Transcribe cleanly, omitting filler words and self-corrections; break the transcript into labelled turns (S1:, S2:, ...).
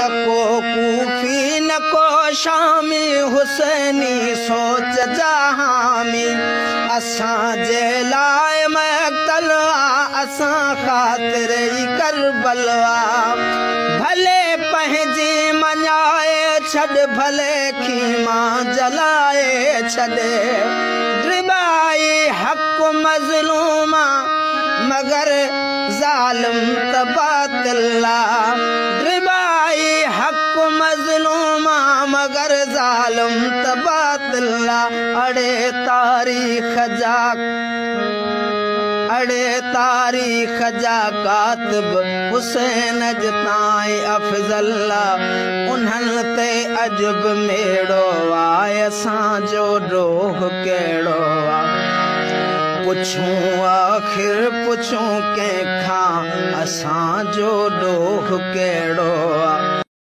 S1: نه ڪو ڪوفي نه ڪو شامي، حسيني سوچ جا حامي. اسان جي لاءِ مقتل آ، اسان خاطر ئي ڪربل آ. ڀلي پنهنجي مڃائي ڇڏ، ڀلي خيما جلائي ڇڏ. ڊٻائي حق مظلوم آ، مگر ظالم ته باطل آ. ڊٻائي حق مظلوم آ، مگر ظالم ته باطل آ. اڙي تاريخ جا، اڙي تاريخ جا ڪاتب، حسين اڄ تائين افضل آ. انهن تي اڄ به ميڙو آ، اسان جو ڏوهه ڪهڙو آ؟ پڇون آخر پڇون ڪنهن کان، اسان جو ڏوهه ڪهڙو آ؟